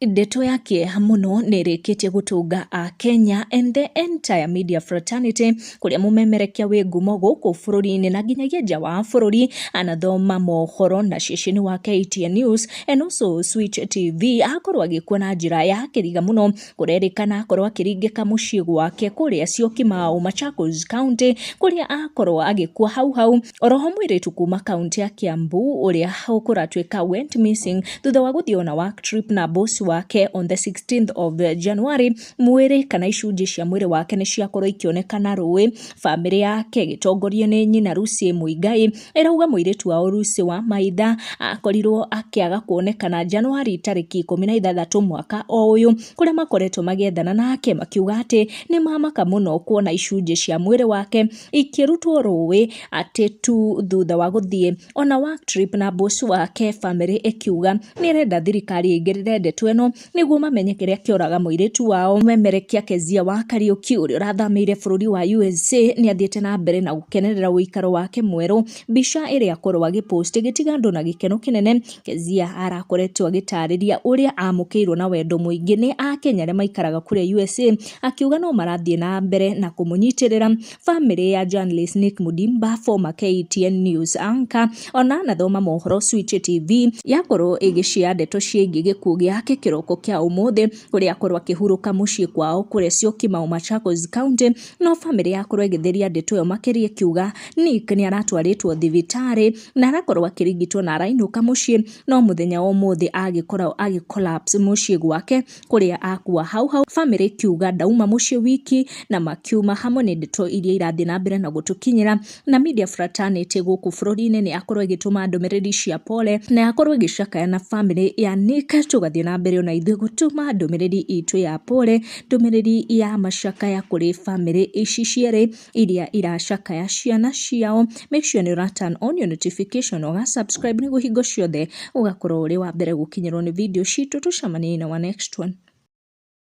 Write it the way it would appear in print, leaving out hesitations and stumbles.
Ndeto ya kĩeha mũno nĩ ĩrĩkĩtie gũtũnga Akenya and the entire media fraternity kũrĩa mũmemerekia wĩ ngumo gũkũ bũrũri-inĩ na nginyagia nja wa bũrũri anathoma mohoro na ceceni wa KTN News and also Switch TV akorwo agĩkua na njĩra ya kĩriga mũno. Kũrerĩkana akorwo akĩringĩka mũciĩ gwake kũrĩa Syokimau, Machakos County, kũrĩa akorwo agĩkua hau hau. Oroho mũirĩtu kuma kaunti ya Kiambu ũrĩa kũratuĩka went missing thutha wa gũthiĩ on a work trip na boss wake on the 16th of January, mwĩrĩ kana icunjĩ cia mwĩrĩ wake nĩ ciakorwo ikĩonekana rũĩ. Bamĩrĩ yake ĩgĩtongorio nĩ nyina Lucy Muigai ĩrauga mũirĩtu wao Lucy wa Maitha akorirwo akĩaga kuonekana Januari tarĩki 16 mwaka o ũyũ, kũrĩa makoretwo magĩethana nake makiuga atĩ nĩ mamaka mũno kuona icunjĩ cia mwĩrĩ wake ikĩrutwo rũĩ atĩ tu thutha wa gũthiĩ ona work trip na boss wake. Bamĩrĩ ĩkiuga nĩ ĩrenda thirikari ĩingĩrĩre ndeto ĩno nĩguo mamenye kĩrĩa kĩoraga mũirĩtu wao. Mũmemerekia Kezia wa Kariuki ũrĩa ũrathamĩire bũrũri wa USA nĩ athiĩte na mbere na gũkenerera ũikaro wake mwerũ. Mbica ĩrĩa akorwo agĩpost ĩgĩtiga andũ na gĩkeno kĩnene. Kezia arakoretwo agĩtarĩria ũrĩa amũkĩirwo na wendo mũingĩ nĩ Akenya arĩa maikaraga kũrĩa USA, akiuga no marathiĩ na mbere na kũmũnyitĩrĩra. Bamĩrĩ ya journalist Nick Mudimba, former KTN News anchor, ona anathoma mohoro Switch TV, yakorwo ĩgĩshare ndeto ciĩgiĩ gĩkuũ gĩake kĩroko kĩa ũmũthĩ, kũrĩa akorwo akĩhurũka mũciĩ kwao kũrĩa Syokimau, Machakos County. No bamĩrĩ yakorwo ĩgĩtheria ndeto ĩyo makĩria ĩkiuga Nick nĩ aratwarĩtwo thibitarĩ na arakorwo akĩrigitwo na arainũka mũciĩ, no mũthenya wa ũmũthĩ agĩkorwo agĩ collapse mũciĩ gwake kũrĩa akua hau hau. Bamĩrĩ ĩkiuga ndauma mũciĩ wiki na makiuma hamwe. Nĩ ndeto iria irathiĩ na mbere na gũtũkinyĩra, na media fraternity gũkũ bũrũri-inĩ nĩ akorwo ĩgĩtũma ndũmĩrĩri cia pole na yakorwo ĩgĩcakaya na bamĩrĩ ya Nick. Tũgathiĩ na mbere ona ithuĩ gũtũma ndũmĩrĩri itũ ya pole, ndũmĩrĩri ya macakaya kũrĩ bamĩrĩ ici cierĩ iria iracakaya ciana ciao. Make sure nĩ ũra turn on your notification, ũga subscribe nĩguo hingo ciothe ũgakorwo ũrĩ wa mbere gũkinyĩrwo nĩ video citũ. Tũcemanie na wa next one.